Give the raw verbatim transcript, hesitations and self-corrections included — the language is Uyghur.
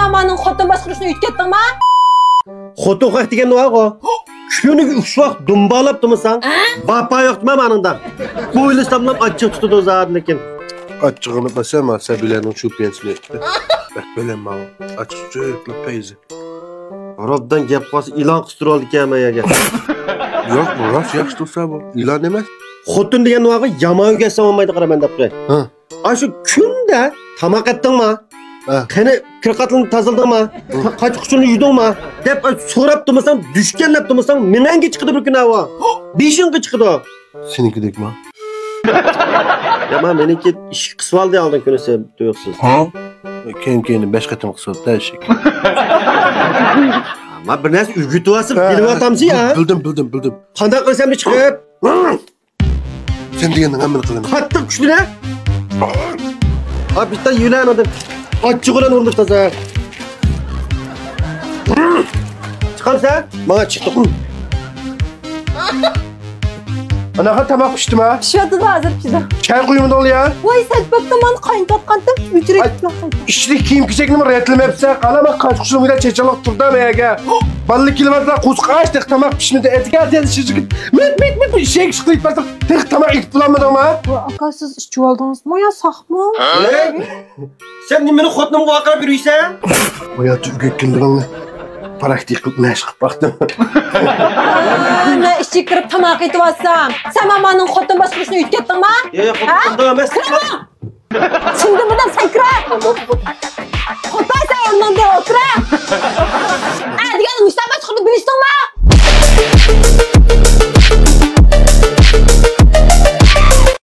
مامانىڭ خوتۇن باشقۇرۇشنى ئۆتۈپ كەتتىڭما؟ خوتۇن خەق دېگەن نېمە بۇ؟ كۈنىگە ئۈچ ۋاق دۇمبالاپ تۇرمىساڭ، ۋاپا يوق دېمە مانىڭدا. بويلىساملا ئاچچىق تۇتىدۇ زادى لېكىن. ئاچچىقىنى باسا، ما سەبىيلەرنىڭ شۇ پېنسىنى ئېيتتى. بەك بىلەم ماۋۇ. ئاچچىق سۈيۈكلۈك پەيزى. روبدان گەپ قىلسا ئىلان قىستۇرۇۋالدىكەن ھەممە يەرگە. ياق، بۇ راست ياخشى تۇرسا بۇ. ئىلان ئەمەس. خوتۇن دېگەن نېمە بۇ؟ يامان ئۆگەتسەڭ بولمايدۇ، قارا مەن دەپ قوياي. ھە. ئاشۇ كۈندە تاماق ئەتتىڭما؟ ھە. قېنى كىر-قاتىلىڭنى تازىلىدىڭما؟ ھە. قاچا-قۇچىنى يۇدۇڭما؟ دەپ سوراپ تۇرمىساڭ، دۈشكەنلەپ تۇرمىساڭ، مېڭەڭگە چىقىدۇ بىر كۈنى ھاۋا. بېشىڭغا چىقىدۇ. سېنىڭكىدەكما؟ يا، ما مېنىڭكى ئىشىك قىسىۋالدى ئالدىن كۈنىسى تۇيۇقسىز. ھە؟ كېيىن-كېيىن بەش قېتىم قىسىۋاپتۇ ئىشىك. ما بىر نەرسە ئۆگىتىۋاتسام، ھە، بىلىۋاتامسىز يا؟ بىلدىم، بىلدىم، بىلدىم. قانداق قىلسام چىقىپ؟ سەن دېگەننىڭ ھەممىنى قىلىمەن. قاتتىق كۈچلىنە. ھا، بىتتا يۆلەن ئادەم. ئاچچىق بىلەن ئۇرۇندۇق تازا. چىقامسەن؟ ماڭا چىقتىق. ئاناخا تاماق پىشتىما؟ پىشىۋاتىدۇ، ھازىر پىشىدۇ. چاي قۇيمىدىڭلا يا؟ ۋاي، سەت بوپتۇ، مانا قاينىتىۋاتقانتىم. ئۆتۈرۈپ ئىچلىك كىيىم-كېچەكنىمۇ رەتلىمەپسەن. قالا، ما قاچ-قۇچۇڭ بىلەن چېچىلىق تۇردا مەيەگە. بالىلار كېلىۋاتسا، قورسىقى ئاچ، تېخى تاماق پىشمىدى. ئەتىگەن تېز شىشىپ، مىت، مىت، مىت، ئىشىك ئىشىقلاپ بارساڭ، تېخى تاماق ئېتىپ بولالمىدىڭما؟ ۋاي، ئاكا، سىز ئىچىۋالدىڭىزمۇ يا ساقمۇ؟ ھەي؟ سەن نېمىنى خوتۇنۇمغا ۋارقىراپ يۈرۈيسەن؟ ھاياتى ئۆگەتكەنلىرىڭنى پراكتىكا قىلىپ مەشىق قىلىپ باقتىم. مەن ئىچىگە كىرىپ تاماق ئېتىۋاتسام، سەن مامانىڭ خوتۇن باشقۇرۇشنى ئۆگەتكەنتىڭما؟ ياق، خوتۇن ئەمەس. كىرىڭ! چىندىمىدىم سەن كىرە! خوتۇن سەن ئورنۇڭدىن ئولتۇرە!